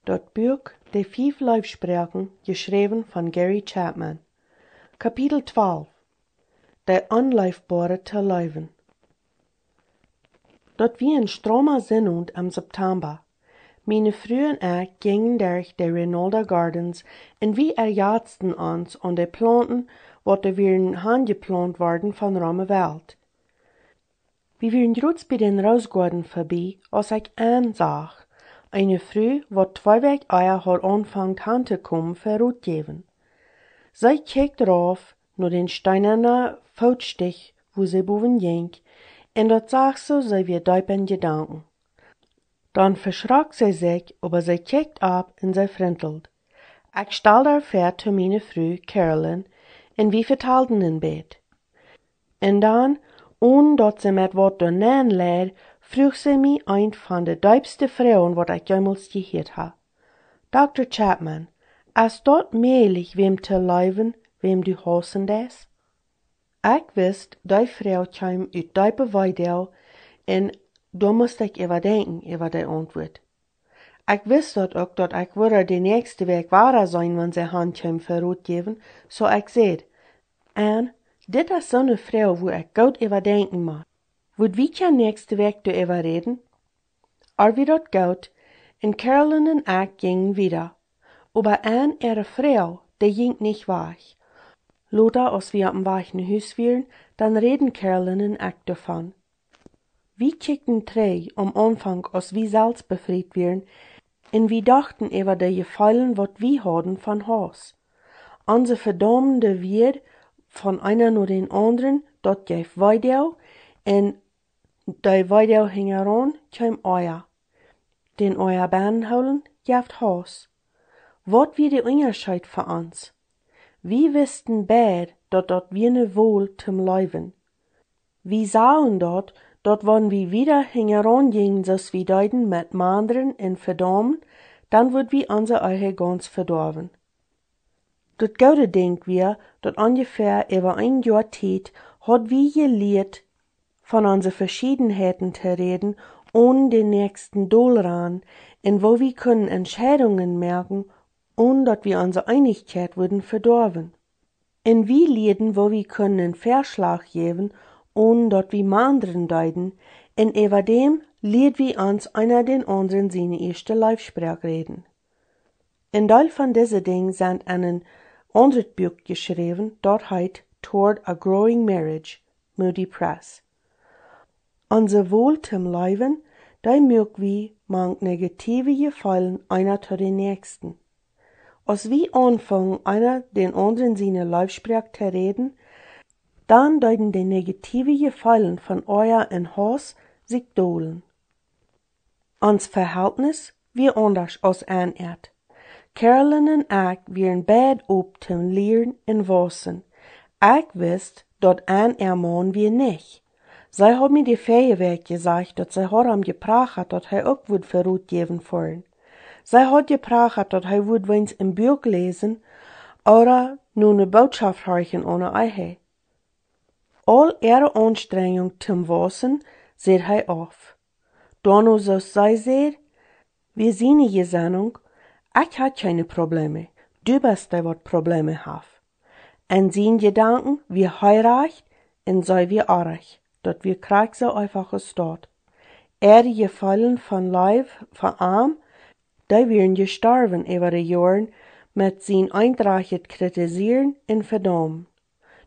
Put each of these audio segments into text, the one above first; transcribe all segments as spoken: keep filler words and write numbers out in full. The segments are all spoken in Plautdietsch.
Daut Buak De fief Leefsproaken, jeschräwen von Gary Chapman. Kapitel twalf. De onleefboare to leewen. Daut wia een strama Sinowent em September. Miene Fru un ekj jinjen derch de Reynolda Gardens un wie erjatzten ons aun de Plaunten, waut doa wieren hanjeplaunt worden von rom de Welt. Wie wieren jrods bie dän Roosgoaden verbie, aus ekj Ann sach, eene Fru, waut twee Wäakj ea haud aunjefongen han to komen fa Rot jäwen. See kjikjt rauf no dän steenanen Footstich, wua see bowen jinkj, un daut sach soo, see wia deep en Jedanken. Dan veschrok see sikj, oba see kjikjt opp un see frintelt. Ekj stald ar väa to miene Fru Carolyn, un wie vetalden een bät. Un dan, onen daut see met waut doanen leid, fruach see mie eent von de deepste Froagen, waut ekj jemols jehieet ha: "Dokta Chapman, es daut mäajlich, wäm to leewen, wäm du hausen deist?" Ekj wist, dee Froag kjeem ut deepe Weedoag, un doa must ekj äwa denkjen, äwa dee Auntwuat. Ekj wist daut uk, daut ekj wudd ar de näakjste Wäakj wada seenen, wan see han kjeem fa Rot jäwen, soo ekj säd: "Ann, dit es soone Froag, wua ekj goot äwa denkjen mott. Wudd wie kjennen näakjste Wäakj doaräwa räden?" Ar wia daut goot, un Carolyn un ekj jinjen wieda. Oba Ann äare Froag, dee jinkj nich wajch. Lota, aus wie oppem Wajch no Hus wieren, dan räden Carolyn un ekj doavon. Wie kjikjten trigj aum Aunfank, aus wie selfst befriet wieren, un wie dochten äwa de Jefeelen, waut wie hauden von Hauss. Onse vedaumde Wieed von eena no dän aundren, daut jeef Weedoag, un dee Weedoag hinjaraun kjeem Oaja. Dän Oaja bennen hoolen jeft Hauss. Waut wia de Unjascheet fa ons? Wie wisten beid, daut daut wia ne Wol toom leewen. Wie sagen daut, daut wan wie wieda hinjaraun jinjen, soo aus wie deeden, met mandren un vedaumen, dan wudd wie onse Ehe gaunz vedoawen. Daut goode Dinkj wia, daut onjefäa äwa een Joa Tiet haud wie jelieet, von onse Veschiedenheiten to räden, onen dän näakjsten dol rannen, un woo wie kunnen Entscheidungen moaken, onen daut wie onse Eenichkjeit wudden vedoawen. Un wie lieeden, woo wie kunnen een Väaschlach jäwen, onen daut wie mandren deeden, un äwa däm lieed wie ons eena dän aundren siene ieeschte Leefsproak räden. Een Deel von dise Dinj sent en een aundret Buak jeschräwen, daut heet Toward a Growing Marriage, Moody Press. Onse Wol toom leewen, dee moak wie mank negatiewe Jefeelen eena to dän näakjsten. Aus wie aunfungen, eena dän aundren siene Leefsproak to räden, dan deeden de negatiewe Jefeelen von Oaja un Hauss sikj dolen. Ons Veheltnis wia aundasch aus Ann äa. Carolyn un ekj wieren beid op toom lieren un wausen. Ekj wist, daut Ann äa Maun wia nich. See haud mie de väaje Wäakj jesajcht, daut see haud am jeprachat, daut hee uk wudd fa Rot jäwen foaren. See haud jeprachat, daut hee wudd weens een Buak läsen ooda no ne Bootschoft horchen onen Ehe. Aul äare Aunstrenjunk toom wausen säd hee auf. Doano, soo aus see säd, wia siene Jesennunk: "Ekj ha kjeene Probleme, du best dee, waut Probleme haft." En siene Jedanken wia hee rajcht un see wia orrajcht. Daut wia krakjt soo eefach aus daut. Äare Jefeelen von Leew fa am, dee wieren jestorwen äwa de Joaren met sien eentrajchtet Kritisieren un Vedaumen.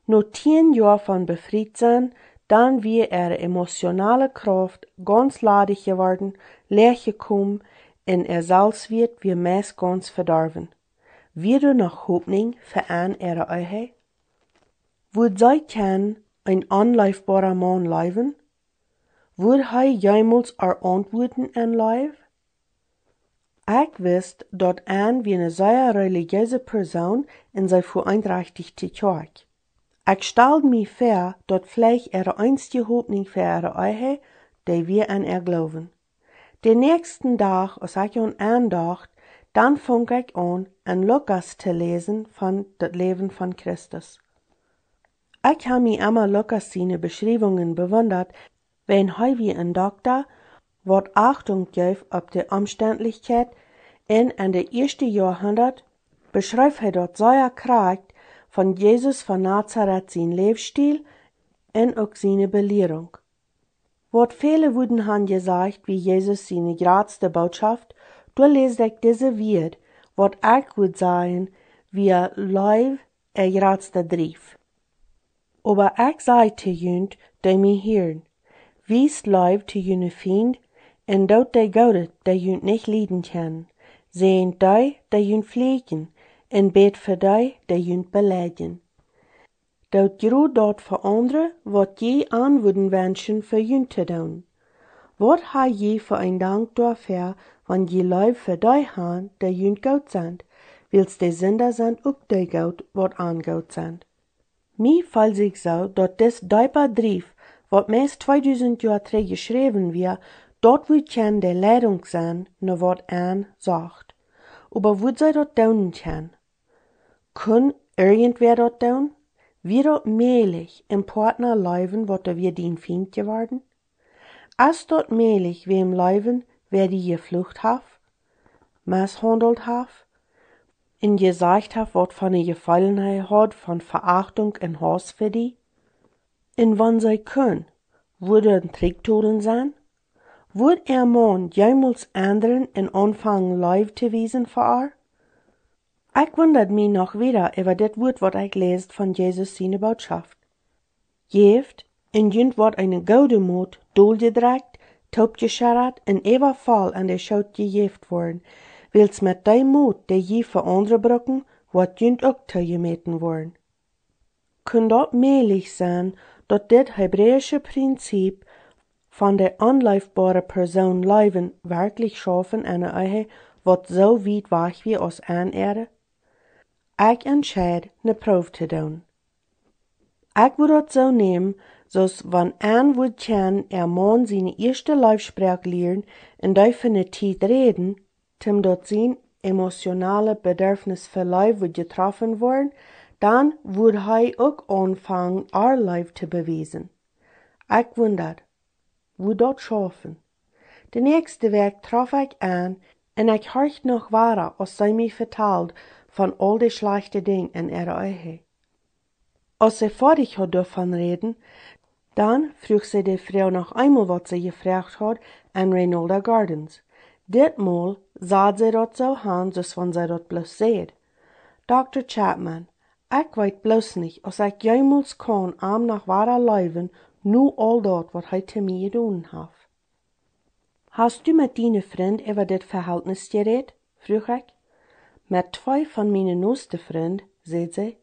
No tieen Joa von befriet sennen, dan wia äare emotionale Krauft gaunz ladich jeworden, läach jekomen, un äa Selfstwieet wia meist gaunz vedorwen. Wia doa noch Hopninj fa Ann äare Ehe? Wudd see kjennen een onleefboaren Maun leewen? Wudd hee jemols ar auntwuaden en Leew? Ekj wist, daut Ann wia ne sea relijeese Persoon un see fua eentrajchtich to Kjoakj. Ekj stald mie väa, daut veleicht äare eensje Hopninj fa äare Ehe, dee wia en äa Gloowen. Dän näakjsten Dach, aus ekj aun Ann docht, dan funk ekj aun, en Lukas to läsen von daut Läwen von Christus. Ekj ha mie emma Lukas siene Beschriewungen bewundat, wiels hee wia een Dokta, waut Achtunk jeef opp de Omstendlichkjeit Un en de ieeschte Joahundat beschreef hee daut sea krakjt von Jesus von Nazaret sien Läwsstiel un uk siene Belierunk. Waut väle wudden han jesajcht wia Jesus siene jratste Bootschoft, doa läs ekj dise Wieed, waut ekj wudd sajen, wia Leew äa jratsta Drief. Oba ekj saj to junt, dee mie hieren: Wiest Leew to june Fiend, un doot dee Goodet, dee junt nich lieden kjennen. Säajent dee, dee junt fluaken, un bät fa dee, dee junt beleidjen. Doot jroz daut fa aundre, waut jie an wudden wenschen fa junt to doonen. Waut ha jie fa een Dank doafäa, wan jie Leew fa dee han, dee junt goot sent? Wiels de Sinda sent uk dee goot, waut an goot sent. Mie feelt sikj soo, daut dis deepa Drief, waut meist tweedusent Joa trigj jeschräwen wia, daut wudd kjennen de Leidunk sennen no waut an socht. Oba wudd see daut doonen kjennen? Kunn irjentwäa daut doonen? Wia daut mäajlich, een Poatna leewen, waut doa wia dien Fiend jeworden? Es daut mäajlich, wäm leewen, wäa die jeflucht haft, meshaundelt haft, un jesajcht haft, waut fa ne Jefeelen hee haud von Veachtunk un Hauss fa die? Un wan see kunn, wudd daut een Trigjtolen sennen? Wudd äa Maun jemols endren un aunfangen Leew to wiesen fa äa? Ekj wundad mie noch wieda äwa dit Wuat, waut ekj läs von Jesus siene Bootschoft: Jäft, un junt woat eene goode Mot, doljedrekjt, toopjescheddat un äwavoll en de Schoot jejäft woaren, wiels met dee Mot, dee jie fa aundre brucken, woat junt uk toojemäten woaren. Kunn daut mäajlich sennen, daut dit hebräische Prinzip von de onleefboare Persoon leewen werkjlich schaufen en ne Ehe, waut soo wiet wajch wia aus en äare? Ekj entscheid, ne Proow to doonen. Ekj wudd daut soo nämen, soo aus wan en wudd kjennen äa Maun siene ieeschte Leefsproak lieren un dee fa ne Tiet räden, toom daut sien emotionale Bedarfnis fa Leew wudd jetroffen woaren, dan wudd hee uk aunfangen, äa Leew to bewiesen. Ekj wundad, wudd daut schaufen? De näakjste Wäakj trof ekj en, un ekj horcht noch wada, aus see mie vetald von aul de schlajchte Dinj en äare Ehe. Aus see foadich haud doavon räden, dan fruach see de Froag noch eemol, waut see jefroacht haud en Reynolda Gardens. Dit Mol sad see daut soo han, soo aus wan see daut bloos säd: Dokta Chapman, ekj weet bloos nich, aus ekj jemols kaun am noch wada leewen, no aul daut, waut hee to mie jedonen haft. Hast du met diene Frind äwa dit Vehaltnis jerät?, fruach ekj. Met twee von miene noste Frind, säd see,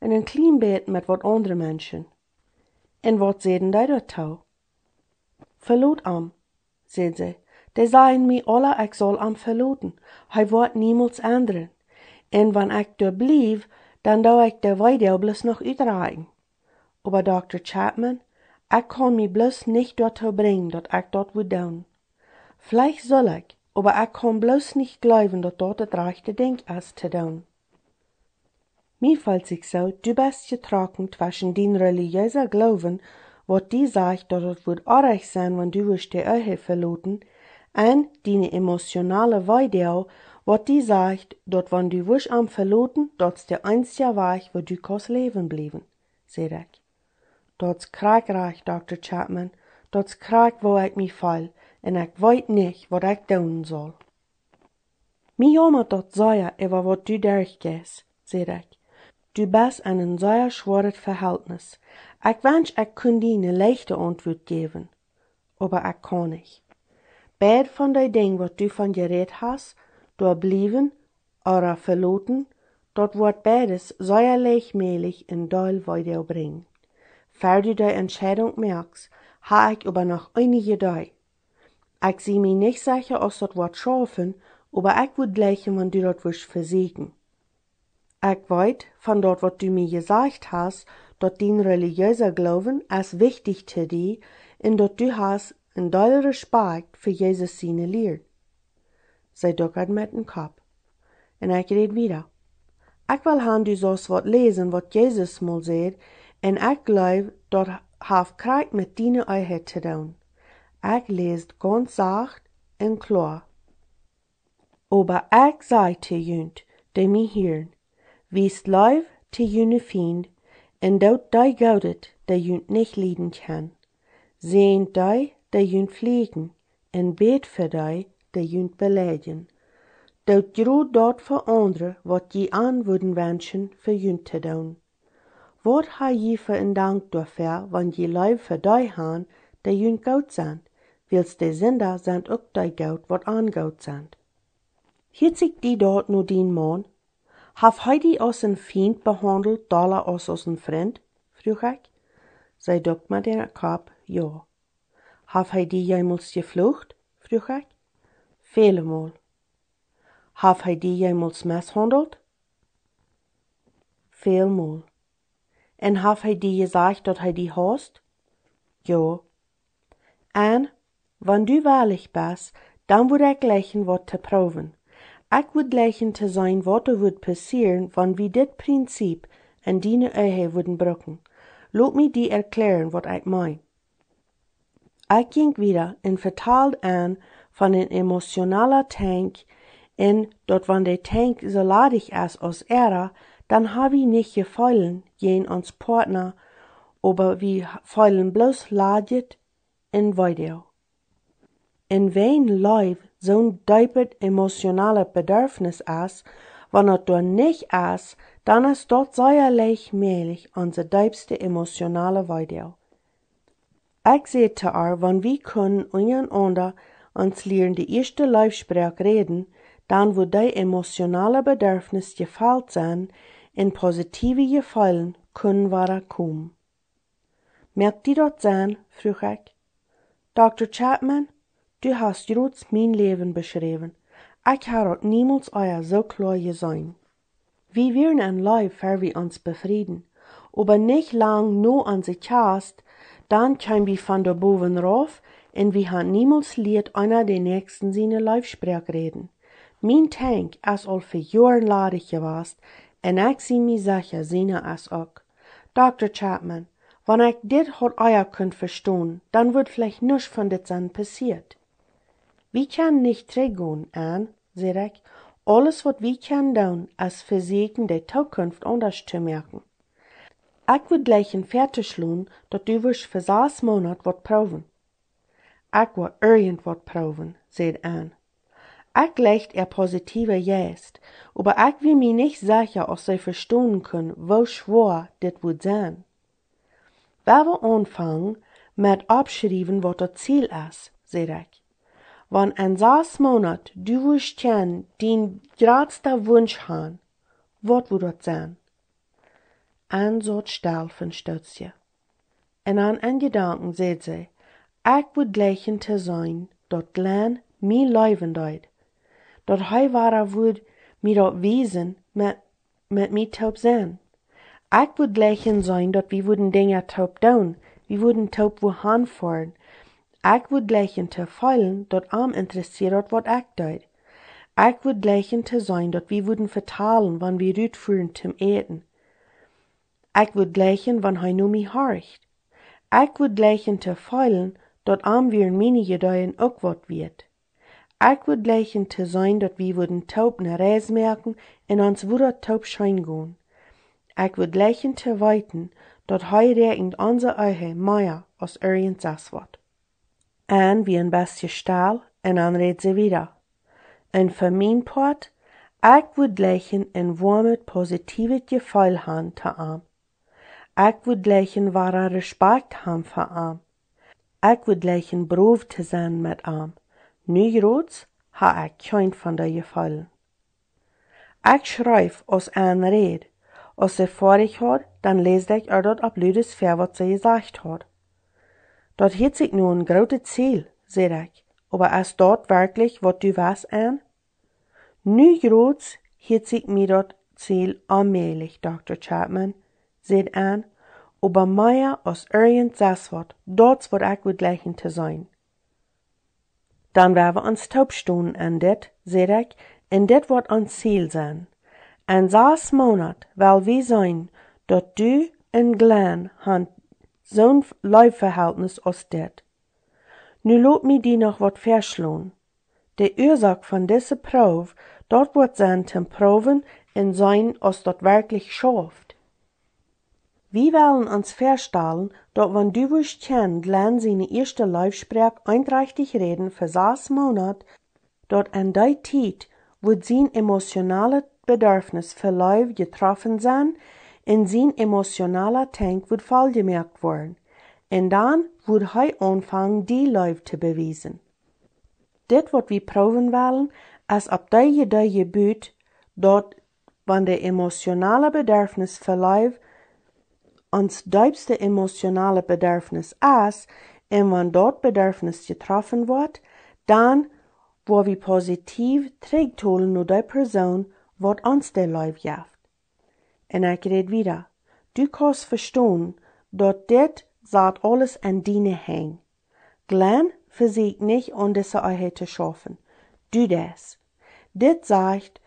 un een kjlien bät met waut aundre Menschen. Un waut säden dee doatoo? Velot am, säd see. Dee sajen mie aula, ekj saul am veloten. Hee woat niemols endren. Un wan ekj doa bliew, dan doo ekj de Weedoag bloos noch utdrekjen. Oba Dokta Chapman, ekj kaun mie bloos nich doatoo brinjen, daut ekj daut wudd doonen. Veleicht sull ekj, oba ekj kaun bloos nich jleewen, daut daut daut rajchte Dinkj es to doonen. Mie feelt sikj soo, du best jetrocken tweschen dien relijeesa Gloowen, waut die sajcht, daut daut wudd oajch sennen, wan du wurscht de Ehe veloten, un diene emotionale Weedoag, waut die sajcht, daut wan du wurscht am veloten, daut es de eensja Wajch, woo du kaust läwen bliewen, säd ekj. Daut es krakjt rajcht, Dokta Chapman, daut es krakjt, woo ekj mie feel, un ekj weet nich, waut ekj doonen saul. Mie jaumat daut sea äwa waut du derchjeist, säd ekj. Du best en een sea schwoaret Vehaltnis. Ekj wensch, ekj kunn die ne leichte Auntwuat jäwen, oba ekj kaun nich. Beid von dee Dinj, waut du von jerät hast, doa bliewen ooda veloten, daut woat beides sea leichtmäajlich een Deel Weedoag brinjen. Ver du de Entscheidunk moakst, ha ekj oba noch eene Iedee. Ekj sie mie nich secha, aus daut woat schaufen, oba ekj wudd jleichen, wan du daut wurscht vesieekjen. Ekj weet von daut, waut du mie jesajcht hast, daut dien relijeesa Gloowen es wichtich to die un daut du hast een Deel Respakjt fa Jesus siene Lieren. See duckad met dän Kopp. Un ekj räd wieda. Ekj well han, du saust waut läsen, waut Jesus mol säd, un ekj jleew, daut haft krakjt met diene Ehe to doonen. Ekj läs gaunz sacht un kloa. Oba ekj saj to junt, dee mie hieren: Wiest Leew to june Fiend, un doot dee Goodet, dee junt nich lieden kjennen. Säajent dee, dee junt flieekjen, un bät fa dee, dee junt beleidjen. Doot jrod daut fa aundre, waut jie an wudden wenschen fa junt to doonen. Waut ha jie fa een Dank doafäa, wan jie Leew fa dee han, dee junt goot sent? Wiels de Sinda sent uk dee goot, waut an goot sent. Hilt sikj die daut no dien Maun? Haft hee die aus een Fiend behaundelt, dolla aus aus een Frint? Fruach ekj. See dukt met äa Kopp jo. Haft hee die jemols jeflucht? Fruach ekj. Väle mol. Haft hee die jemols meshaundelt? Väle mol. Un haft hee die jesajcht, daut hee die haust? Jo. Un wan du wellich best, dan wudd ekj jleichen waut to proowen. Ekj wudd jleichen to seenen, waut doa wudd passieren, wan wie dit Prinzip en diene Ehe wudden brucken. Lot mie die erkjläaren, waut ekj meen. Ekj jinkj wieda un vetald an von een emotionalen Tank, un daut, wan de Tank soo ladich es aus äara, dan ha wie nich Jefeelen jäajen ons Partner, oba wie feelen bloos Ladjet un Weedoag. Un wan Leew soon deepet emotionalet Bedarfnis es, wan daut doa nich es, dan es daut sea leicht mäajlich onse deepste emotionale Weedoag. Ekj säd to ar, wan wie kunnen unjarenaunda ons lieren de ieeschte Leefsproak räden, dan wudd dee emotionale Bedarfnis jefelt sennen un positiewe Jefeelen kunnen wada komen. Moakt die daut Senn? Fruach ekj. Dokta Chapman, du hast jrods mien Läwen beschräwen. Ekj ha daut niemols ea soo kloa jeseenen. Wie wieren en Leew, ver wie ons befrieden, oba nich lang no onse Kjast, dan kjeem wie von doa bowen rauf, un wie han niemols lieet eena dän näakjsten siene Leefsproak räden. Mien Tank es aul fa Joaren ladich jewast, un ekj sie mie secha, siene es uk. Dokta Chapman, wan ekj dit haud ea kunt vestonen, dan wudd veleicht nuscht von dit sennen passieet. Wie kjennen nich trigjgonen, Ann, säd ekj. Aules waut wie kjennen doonen, es vesieekjen de Tookunft aundasch to moaken. Ekj wudd jleichen väatoschlonen, daut du wurscht fa sas Moonat waut proowen. Ekj wull irjent waut proowen, säd Ann. Ekj jleicht äa positiewa Jeist, oba ekj wia mie nich secha, auf see vestonen kunn, woo schwoa dit wudd sennen. Wie wellen aunfangen met oppschriewen, waut daut Ziel es, säd ekj. Wan en sas Moonat du wurscht kjennen dien jratsta Wunsch han, waut wudd daut sennen? Ann saut stell fa een Stootje. Un dan en Jedanken säd see: Ekj wudd jleichen to seenen, daut Glenn mie leewen deed, daut hee wada wudd mie daut wiesen, met, met mie toop sennen. Ekj wudd jleichen seenen, daut wie wudden Dinja toop doonen, wie wudden toop wuahan foaren. Ekj wudd jleichen to feelen, daut am interessieed, waut ekj deed. Ekj wudd jleichen to seenen, daut wie wudden vetalen, wan wie rutfuaren toom äten. Ekj wudd jleichen, wan hee no mie horcht. Ekj wudd jleichen to feelen, daut am wieren miene Ideeen uk waut wieet. Ekj wudd jleichen to seenen, daut wie wudden toop ne Reis moaken un ons wudden toop scheen gonen. Ekj wudd jleichen to weeten, daut hee räakjent onse Ehe mea aus irjent sas waut. Ann wia een bät stell un dan räd see wieda. Un fa mien Poat, ekj wudd jleichen een woamet, positiewet Jefeel han to am. Ekj wudd jleichen woaren Respekt han fa am. Ekj wudd jleichen brow to sennen met am. Nu jrods ha ekj kjeen von dee Jefeelen. Ekj schreef, aus Ann räd. Aus see foadich haud, dan läs ekj ar daut opp ludes väa, waut see jesajcht haud. Daut hieet sikj no een grootet Ziel, säd ekj, oba es daut werkjlich, waut du west, Ann? Nu jrods hieet sikj mie daut Ziel onmäajlich, Dokta Chapman, säd Ann, oba mea aus irjent sas waut, daut es waut ekj wudd jleichen to seenen. Dan woa wie ons toop stonen en dit, säd ekj, un dit woat ons Ziel sennen. En sas Moonat well wie seenen, daut du un Glenn han soon Leefveheltnis aus dit. Nu lot mie die noch waut väaschlonen. De Uasoak von dise Proow, daut woat sennen toom proowen un seenen aus daut werkjlich schauft. Wie wellen ons väastalen, daut wan du wurscht kjennen Glenn siene ieeschte Leefsproak eentrajchtich räden fa sas Moonat, daut en dee Tiet wudd sien emotionalet Bedarfnis fa Leew jetroffen sennen un sien emotionaler Tank wudd volljemoakt woaren. Un dan wudd hee aunfangen die Leew to bewiesen. Dit waut wie proowen wellen, es opp dee Idee jebut, daut wan de emotionale Bedarfnis fa Leew ons deepste emotionale Bedarfnis es, un wan daut Bedarfnis jetroffen woat, dan woa wie positiev trigjtolen no dee Persoon, waut ons de Leew jeft. Un ekj räd wieda. Du kaust vestonen, daut dit sat aules en diene Henj. Glenn vesieekjt nich aun dise Ehe to schaufen. Du deist. Dit sajcht,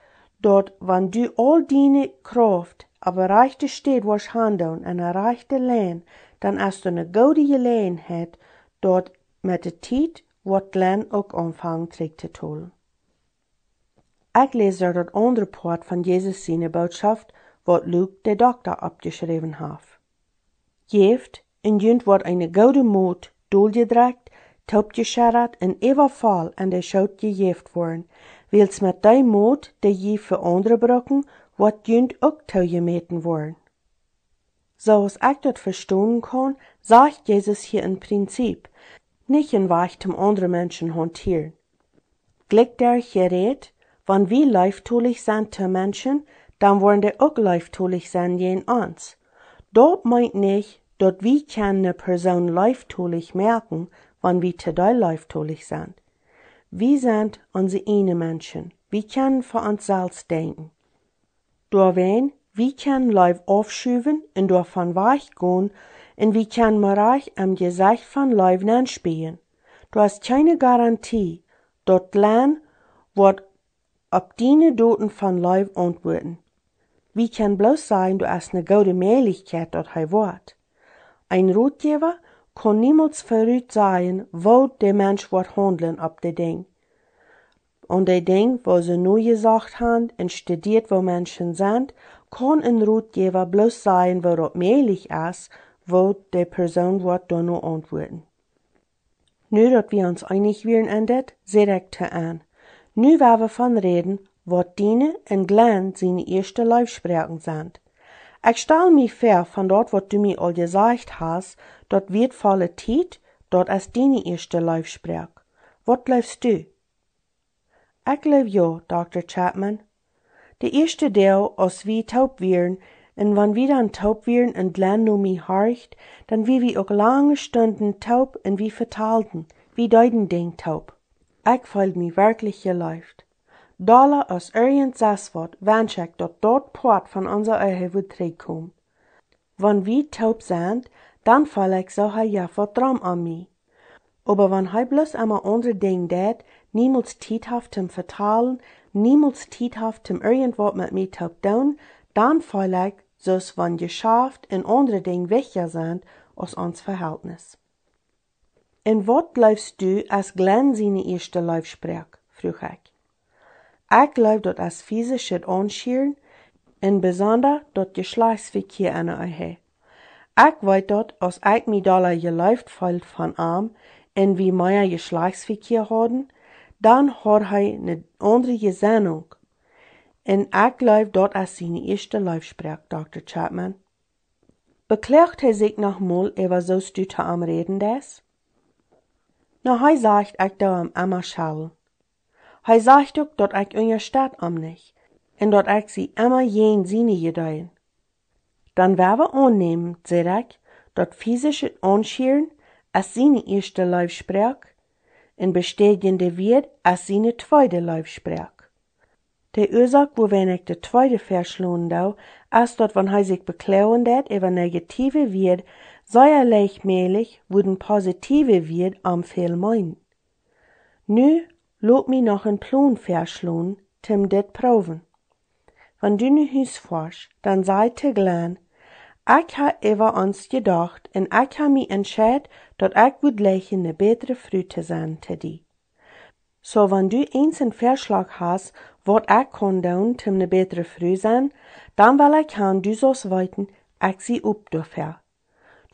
daut wan du aul diene Krauft opp de rajchte Städ woascht haundlen un de rajchte Lien, dan es doa ne goode Jeläajenheit, daut met de Tiet woat Glenn uk aunfangen trigjtotolen. Ekj läs doa daut aundre Poat von Jesus siene Bootschoft, waut Lukas de Dokta oppjeschräwen haft. Jäft, un junt woat eene goode Mot, doljedrekjt, toopjescheddat un äwavoll en de Schoot jejäft woaren, wiels met dee Mot, dee jie fa aundre brucken, woat junt uk toojemäten woaren. Soo aus ekj daut vestonen kaun, sajcht Jesus hia een Prinzip, nich een Wajch toom aundre Menschen hauntieren. Jlikj doa jerät, wan wie leeftolich sent to Menschen, dan woaren dee uk leeftolich sennen jäajen ons. Daut meent nich, daut wie kjennen ne Persoon leeftolich moaken, wan wie to dee leeftolich sent. Wie sent onse ieejne Menschen. Wie kjennen fa ons selfst denkjen. Doawäajen, wie kjennen Leew aufschuwen un doavon wajchgonen, un wie kjennen mau rajcht em Jesecht von Leew nenspieejen. Du hast kjeene Garantie, daut Glenn woat opp diene Doten von Leew auntwuaden. Wie kjennen bloos sajen, doa es ne goode Mäajlichkjeit, daut hee woat. Een Rotjäwa kaun niemols verut sajen, woo de Mensch woat haundlen opp de Dinj. Aun de Dinj, woo see nojesocht haben un studieet, woo Menschen sent, kaun een Rotjäwa bloos sajen, woo daut mäajlich es, woo de Persoon woat doano auntwuaden. Nu daut wie ons eenich wieren en dit, säd ekj to an: Nu woa wie von räden, waut diene un Glenn siene ieeschte Leefsproaken sent. Ekj stal mie väa, von daut waut du mie aul jesajcht hast, daut wieetvolle Tiet, daut es diene ieeschte Leefsproak. Waut jleefst du? Ekj jleew jo, Dokta Chapman. De ieeschte Doag, aus wie toop wieren, un wan wie dan toop wieren un Glenn no mie horcht, dan wia wie uk lange Stunden toop un wie vetalden, wie deeden Dinj toop. Ekj feeld mie werkjlich jeleeft. Dolla aus irjent sest waut wensch ekj, daut daut Poat von onse Ehe wudd trigjkomen. Wan wie toop sent, dan feel ekj soo, hee jeft waut drom aun mie. Oba wan hee bloos emma aundre Dinj deit, niemols Tiet haft toom vetalen, niemols Tiet haft toom irjent waut met mie toop doonen, dan feel ekj soo aus wan Jeschaft un aundre Dinj wichtja sent aus ons Veheltnis. Un waut jleefst du es Glenn siene ieeschte Leefsproak? Fruach ekj. Ekj jleew daut es fisischet Aunschieren un besonda daut Jeschlajchtsvekjia en de Ehe. Ekj weet daut, aus ekj mie dolla jeleeft feeld von am un wie mea Jeschlajchtsvekjia hauden, dan haud hee ne aundre Jesennunk. Un ekj jleew daut es siene ieeschte Leefsproak, Dokta Chapman. Bekloagt hee sikj noch mol äwa soo aus du to am räden deist? Na, hee sajcht, ekj doo am emma schellen. Hee sajcht uk, daut ekj unjastett am nich un daut ekj sie emma jäajen siene Ideeen. Dan woa wie aunnämen, säd ekj, daut fisischet Aunschieren es siene ieeschte Leefsproak un bestädjende Wieed es siene tweede Leefsproak. De Uasoak, wuarom ekj de tweede väaschlonen doo, es daut wan hee sikj bekloagen deit äwa negatiewe Wieed, sea leicht mäajlich wudden positiewe Wieed am väl meenen. Nu lot mie noch een Plon väaschlonen, toom dit proowen. Wan du no Hus foascht, dan saj to Glenn: Ekj ha äwa ons jedocht un ekj ha mie entscheet, daut ekj wudd jleichen ne bätre Fru to sennen to die. Soo wan du eens een Väaschlach hast, waut ekj kaun doonen toom ne bätre Fru sennen, dan well ekj han, du saust weeten, ekj sie op doafäa.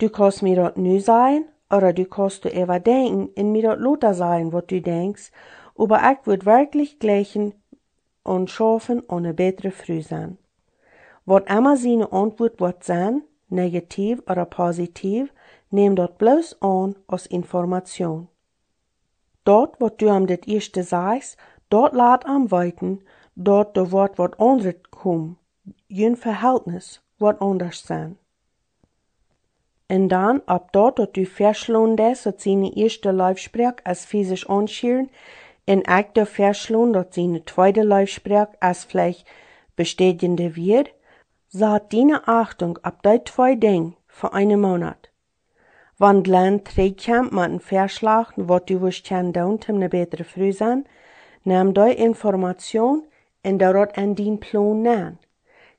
Du kaust mie daut nu sajen, ooda du kaust doaräwa denkjen un mie daut lota sajen, waut du denkjst, oba ekj wudd werkjlich jleichen un schaufen aun ne bätre Fru sennen. Waut emma siene Auntwuat woat sennen, negativ ooda positiv, näm daut bloos aun aus Information. Daut, waut du am daut ieeschte sajchst, daut lat am weeten, daut doa woat waut aundret komen, jun Veheltnis woat aundasch sennen. Un dan opp daut, daut du väaschlonen deist, daut siene ieeschte Leefsproak es fisisch aunschieren, un ekj doa väaschlon, daut siene tweede Leefsproak es veleicht bestädjende Wieed, sat diene Achtunk opp dee twee Dinja fa eenen Moonat. Wan Glenn trigjkjemt met een Väaschlach, waut du wurscht kjennen doonen toom ne bätre Fru sennen, nem dee Information un doo daut en dien Plon nenn.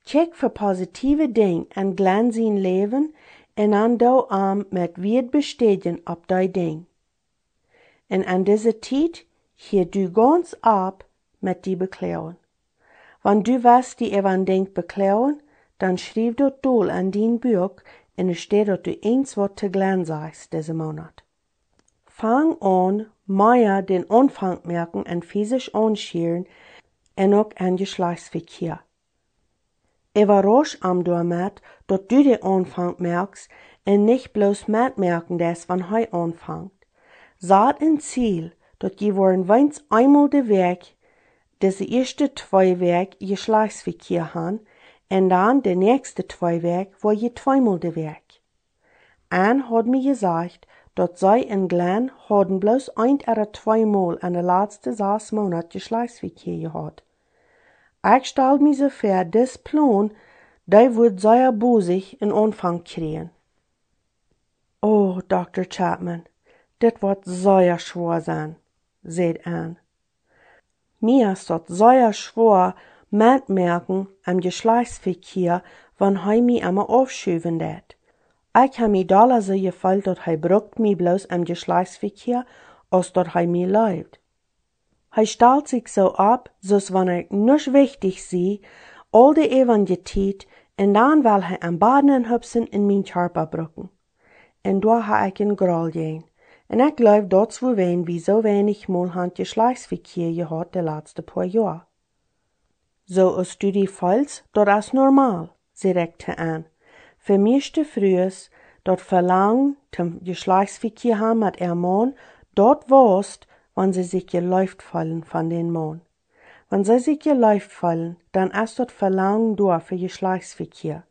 Kjikj fa positive Dinja en Glenn sien Läwen un dan doo am met Wieed bestädjen opp dee Dinja. Un en dise Tiet hia du gaunz opp met die bekloagen. Wan du west die äwa een Dinkj bekloagen, dan schriew daut dol en dien Buak un städ, daut du eens waut to Glenn sajchst dise Moonat. Fang aun, mea dän Aunfank moaken en fisisch aunschieren un uk en Jeschlajchtsvekjia. Äwarasch am doamet, daut du dän Aunfank moakst un nich bloos metmoaken deist, wan hee aunfangt. Sat een Ziel, daut jie woaren weens eemol de Wäakj, dise ieeschte twee Wäakj Jeschlajchtsvekjia han, un dan de näakjste twee Wäakj woa jie tweemol de Wäakj. Ann haud mie jesajcht, daut see un Glenn hauden bloos eent ooda tweemol en de latste sas Moonat Jeschlajchtsvekjia jehaut. Ekj stald mie soo väa, dis Plon, dee wudd sea bosich een Aunfank kjrieen. O, Dokta Chapman, dit woat sea schwoa sennen, säd Ann. Mie es daut sea schwoa metmoaken em Jeschlajchtsvekjia, wan hee mie emma aufschuwen deit. Ekj ha mie dolla soo jefeelt, daut hee brukt mie bloos em Jeschlajchtsvekjia, aus daut hee mie leeft. Hee stalt sikj soo opp, soo aus wan ekj nuscht wichtich sie, aul de äwanje Tiet, un dan well hee em Bad nenhupsen un mien Kjarpa bruken. Un doa ha ekj een Groll jäajen. Un ekj jleew, daut es wuarom wie soo weinich mol han Jeschlajchtsvekjia jehaut de latste poa Joa. Soo aus du die feelst, daut es normal, säd ekj to Ann. Fa mieeschte Frues, daut Velangen toom Jeschlajchtsvekjia han met äa Maun, daut wausst, wan see sikj jeleeft feelen von dän Maun. Wan see sikj jeleeft feelen, dan es daut Velangen doa fa Jeschlajchtsvekjia.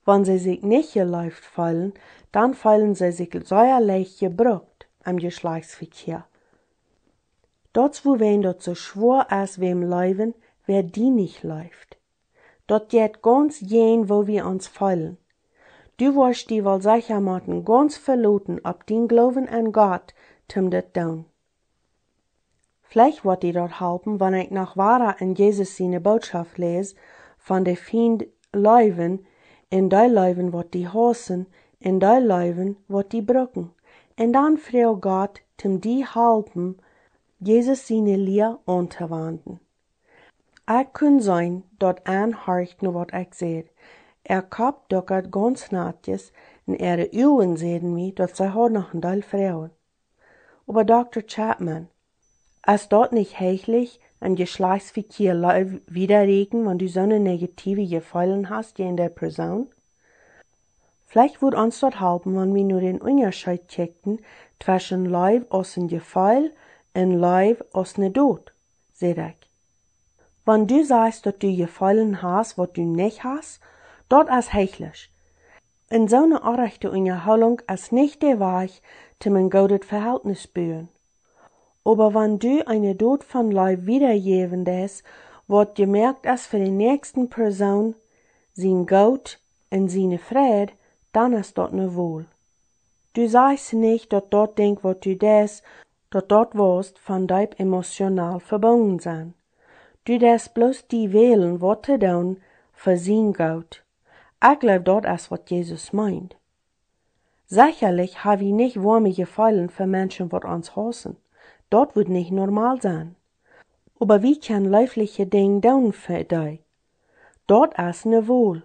Wan see sikj nich jeleeft feelen, dan feelen see sikj sea leicht jebrukt em Jeschlajchtsvekjia. Daut es wuarom daut soo schwoa es, wäm leewen, wäa die nich leeft. Daut jeit gaunz jäajen, woo wie ons feelen. Du woascht die woll secha motten gaunz veloten opp dien Gloowen aun Gott, toom dit doonen. Veleicht woat die daut halpen, wan ekj noch wieda en Jesus siene Bootschoft läs, von de Fiend leewen, un dee leewen, waut die hausen, un dee leewen, waut die bruken. Un dan froag Gott, toom die halpen, Jesus siene Lia auntowanden. Ekj kunn seenen, daut Ann horcht no waut ekj säd. Äa Kopp duckad gaunz natjes, un äare Uagen säden mie, daut see haud noch een Deel Froagen. Oba Dokta Chapman, es daut nich heichlich, een Jeschlajchtsvekjia Leew wiedarieekjen, wan du soone negative Jefeelen hast jäajen dee Persoon? Veleicht wudd ons daut halpen, wan wie no dän Unjascheet kjikjten tweschen Leew aus een Jefeel un Leew aus ne Dot, säd ekj. Wan du sajchst, daut du Jefeelen hast, waut du nich hast, daut es heichlich. Un soone orrajchte Unjahoolunk es nich de Wajch, toom een goodet Veheltnis buen. Oba wan du eene Dot von Leew wiedajäwen deist, waut jemoakt es fa de näakjste Persoon sien Goot un siene Freid, dan es daut ne Wol. Du sajchst nich, daut daut Dinkj, waut du deist, daut daut woascht von deep emotional vebungen sennen. Du deist bloos die wälen, waut to doonen fa sien Goot. Ekj jleew, daut es, waut Jesus meent. Sechalich ha wie nich woame Jefeelen fa Menschen, waut ons hausen. Daut wudd nich normal sennen. Oba wie kjennen leefliche Dinj doonen fa dee. Daut es ne Wol.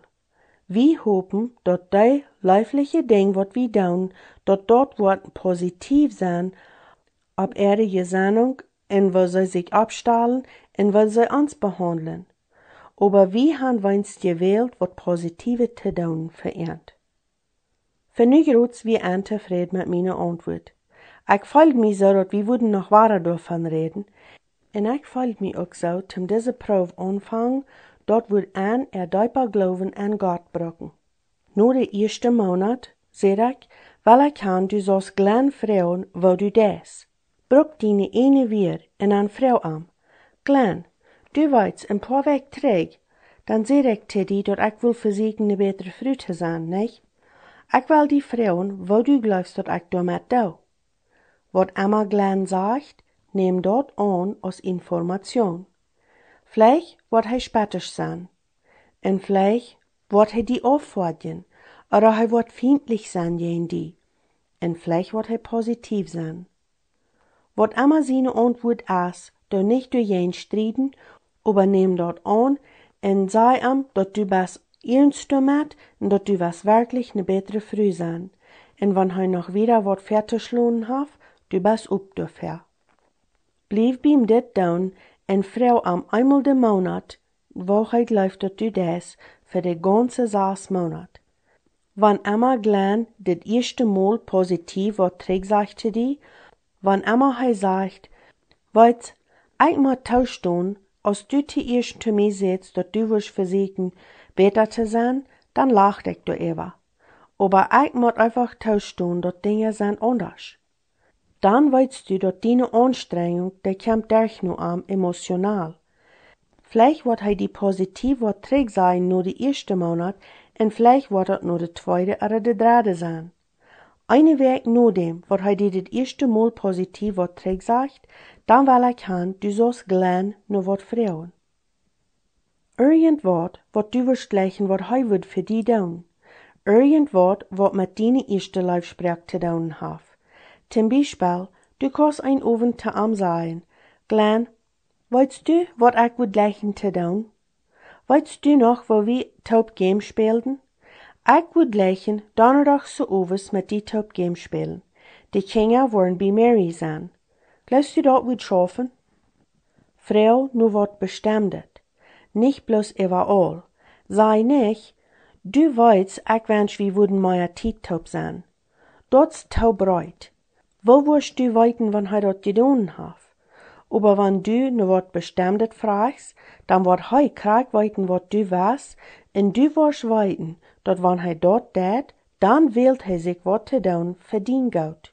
Wie hopen, daut dee leefliche Dinj, waut wie doonen, daut daut woat positiev sennen opp äare Jesennunk un woo see sikj oppstalen un woo see ons behaundlen. Oba wie han weens jewält, waut Positiewet to doonen fa an. Fa nu jrods wia an tofräd met miene Auntwuat. Ekj feeld mie soo, daut wie wudden noch wada doavon räden. Un ekj feeld mie uk soo, toom dise Proow aunfangen, daut wudd an äa deepa Gloowen aun Gott brucken. No de ieeschte Moonat, säd ekj, well ekj han, du saust Glenn froagen, woo du deist. Bruck diene ieejne Wieed un dan froag am: Glenn, du weetst, een poa Wäakj trigj, dan säd ekj to die, daut ekj wull vesieekjen, ne bätre Fru to sennen, nich? Ekj well die froagen, woo du jleefst, daut ekj doamet doo. Waut emma Glenn sajcht, nemm daut aun aus Information. Veleicht woat hee spettisch sennen. Un veleicht woat hee die auffodren, ooda hee woat fientlich sennen jäajen die. Un veleicht woat hee positiev sennen. Waut emma siene Auntwuat es, doo nich doajäajen strieden, oba nemm daut aun un saj am, daut du best iernst doamet un daut du west werkjlich ne bätre Fru sennen. Un wan hee noch wieda waut väatoschlonen haft, du best op doafäa. Bliew biem dit doonen un froag am eemol de Moonat, woo hee jleeft, daut du deist, fa de gaunze sas Moonat. Wan emma Glenn daut ieeschte Mol positiev waut trigj sajcht to die, wan emma hee sajcht: Weetst, ekj mott toostonen, aus du toieescht to mie sätst, daut du wurscht vesieekjen, bäta to sennen, dan lach ekj doaräwa. Oba ekj mott eefach toostonen, daut Dinja sent aundasch. Dan weetst du, daut diene Aunstrenjunk, dee kjemt derch no am emotional. Veleicht woat hee die positiev waut trigj sajen no de ieeschte Moonat un veleicht woat daut no de tweede ooda de dredde sennen. Eene Wäakj nodäm, waut hee die daut ieeschte Mol positiev waut trigj sajcht, dan well ekj han, du saust Glenn no waut froagen. Irjentwaut, waut du wurscht jleichen, waut hee wudd fa die doonen. Irjentwaut, waut met diene ieeschte Leefsproak to doonen haft. Toom Biespel, du kaust een Owent to am sajen: Glenn, weetst du, waut ekj wudd jleichen to doonen? Weetst du noch, woo wie toop Game spälden? Ekj wudd jleichen Donnadach soo owes met die toop Game spälen. De Kjinja woaren bie Mary sennen. Jleefst du, daut wudd schaufen? Froag no waut Bestemdet, nich bloos äwaaul. Saj nich: Du weetst, ekj wensch, wie wudden mea Tiet toop sennen. Daut es too breet. Woo wurscht du weeten, wan hee daut jedonen haft? Oba wan du no waut Bestemdet frajchst, dan woat hee krakjt weeten, waut du west, un du woascht weeten, daut wan hee daut deit, dan wält hee sikj waut to doonen fa dien Goot.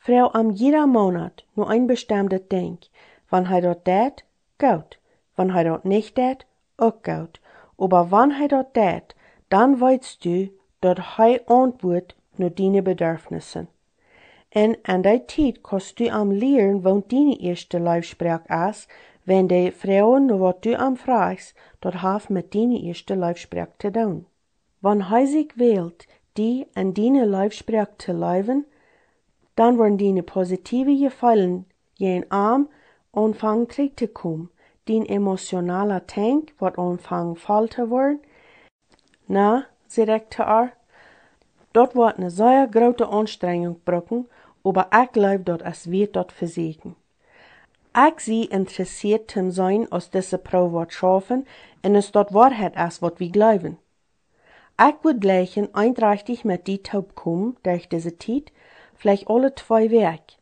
Froag am jieda Moonat no een bestemdet Dinkj. Wan hee daut deit, goot. Wan hee daut nich deit, uk goot. Oba wan hee daut deit, dan weetst du, daut hee auntwuat no diene Bedurfnissen. Un en dee Tiet kaust du am lieren, waut diene ieeschte Leefsproak es, wan dee Froagen, no waut du am frajchst, daut haft met diene ieeschte Leefsproak to doonen. Wan hee sikj wält, die en diene Leefsproak to leewen, dan woaren diene positiewe Jefeelen jäajen am aunfangen trigj to komen, dien emotionala Tank woat aunfangen voll to woaren. Na, säd ekj to ar, daut woat ne sea groote Aunstrenjunk brucken, oba ekj jleew, daut es wieet daut vesieekjen. Ekj sie interessieet toom seenen, aus dise Proow woat schaufen un aus daut Woarheit es, waut wie jleewen. Ekj wudd jleichen eendrajchtich met die toop komen derch dise Tiet, veleicht aule twee Wäakj.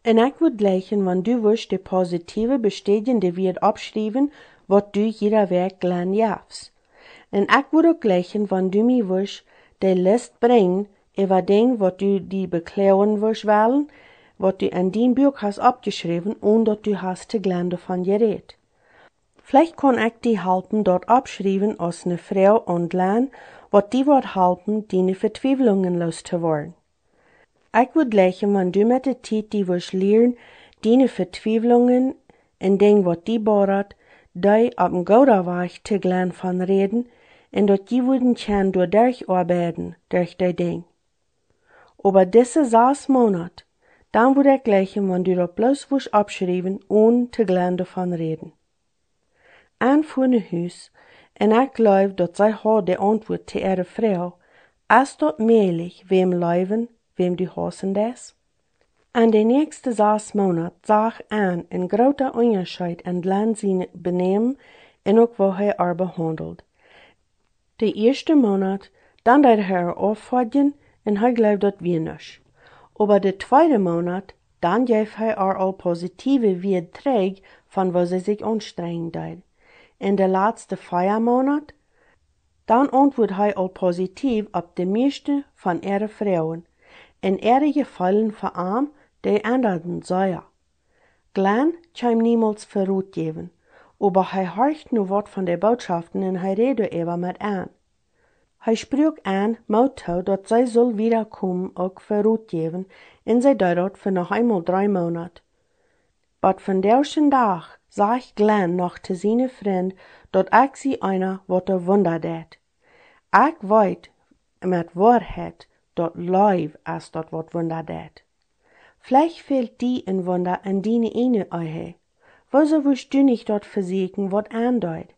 Un ekj wudd jleichen, wan du wurscht de positiewe, bestädjende Wieed oppschriewen, waut du jieda Wäakj Glenn jefst. Un ekj wudd uk jleichen, wan du mie wurscht de List brinjen äwa Dinj, waut du die bekloagen wurscht wellen, waut du en dien Buak hast oppjeschräwen, onen daut du hast to Glenn doavon jerät. Veleicht kaun ekj die halpen, daut oppschriewen aus ne Froag aun Glenn, waut die woat halpen, diene Vetwiewlungen loos to woaren. Ekj wudd jleichen, wan du met de Tiet die wurscht lieren, diene Vetwiewlungen un Dinj, waut die bodat, dee opp een gooda Wajch to Glenn von räden, un daut jie wudden kjennen doaderch oabeiden, derch dee Dinj. Oba dise sas Moonat, Dan wudd ekj jleichen, wan du daut bloos wurscht oppschriewen, onen to Glenn doavon räden. Ann fua no Hus, un ekj jleew, daut see haud de Auntwuat to äare Froag: Es daut mäajlich, wäm leewen, wäm du hausen deist? En de näakjste sas Moonat sach Ann een groota Unjascheet en Glenn sien Benämen un uk woo hee äa behaundeld. De ieeschte Moonat, dan deed hee äa auffoadjen un hee jleewd, daut wia nuscht. Oba de tweede Moonat, dan jeef hee äa aul positiewe Wieed trigj, von woo see sikj aunstrenjen deed. En de latste vea Moonat, dan auntwuad hee aul positiev opp de mieeschte von äare Froagen, un äare Jefeelen fa am, dee endaden sea. Glenn kjeem niemols fa Rot jäwen, oba hee horcht no waut von de Bootschoften un hee räd doaräwa met Ann. Hee spruak Ann Moot too, daut see sull wieda komen uk fa Rot jäwen, un see deed daut fa noch eemol dree Moonat. Bot vondoagschen Dach sajcht Glenn noch to siene Frind, daut ekj sie eena, waut de Wunda deit. Ekj weet met Woarheit, daut Leew es daut, waut Wunda deit. Veleicht fält die een Wunda en diene ieejne Ehe. Woosoo wurscht du nich daut vesieekjen, waut Ann deed?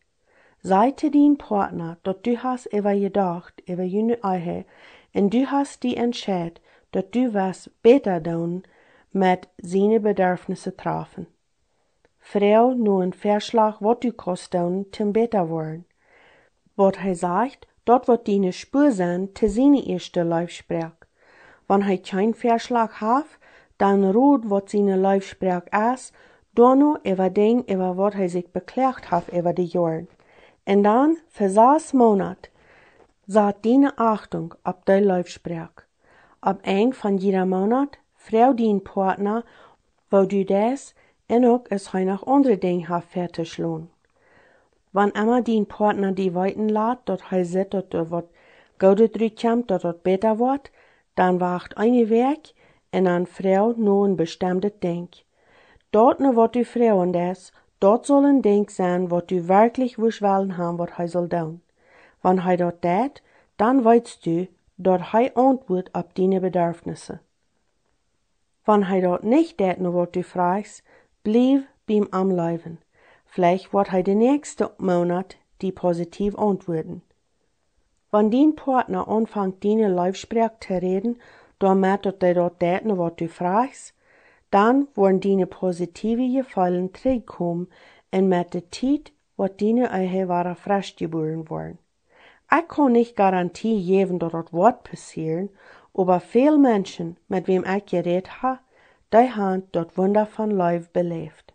Saj to dien Partna, daut du hast äwajedocht äwa june Ehe, un du hast die entscheit, daut du wurscht bäta doonen, met siene Bedarfnisse trafen. Froag no een Väaschlach, waut du kaust doonen, toom bäta woaren. Waut hee sajcht, daut woat diene Spua sennen to siene ieeschte Leefsproak. Wan hee kjeen Väaschlach haft, dan rod, waut siene Leefsproak es, doano äwadenkj äwa waut hee sikj bekloagt haft äwa de Joaren. Un dan fa sas Moonat sat diene Achtunk opp dee Leefsproak. Opp Enj von jieda Moonat froag dien Partna, woo du deist, un uk aus hee noch aundre Dinja haft väatoschlonen. Wan emma dien Partna die weeten lat, daut hee sitt, daut doa waut Goodet rutkjemt, daut daut bäta woat, dan wacht eene Wäakj un dan froag no een bestemdet Dinkj. Daut, no waut du froagen deist, daut saul een Dinkj sennen, waut du werkjlich wurscht wellen haben, waut hee saul doonen. Wan hee daut deit, dan weetst du, daut hee auntwuat opp diene Bedarfnisse. Wan hee daut nich deit, no waut du frajchst, bliew biem am leewen. Veleicht woat hee de näakjste Moonat die positiev auntwuaden. Wan dien Partna aunfangt, diene Leefsproak to räden, doamet daut dee daut deit, no waut du frajchst, dan woaren diene positiewe Jefeelen trigjkomen un met de Tiet woat diene Ehe wada fresch jebuaren woaren. Ekj kaun nich Garantie jäwen, daut daut woat passieren, oba väl Menschen, met wäm ekj jerät hab, dee haben daut Wunda von Leew beläft.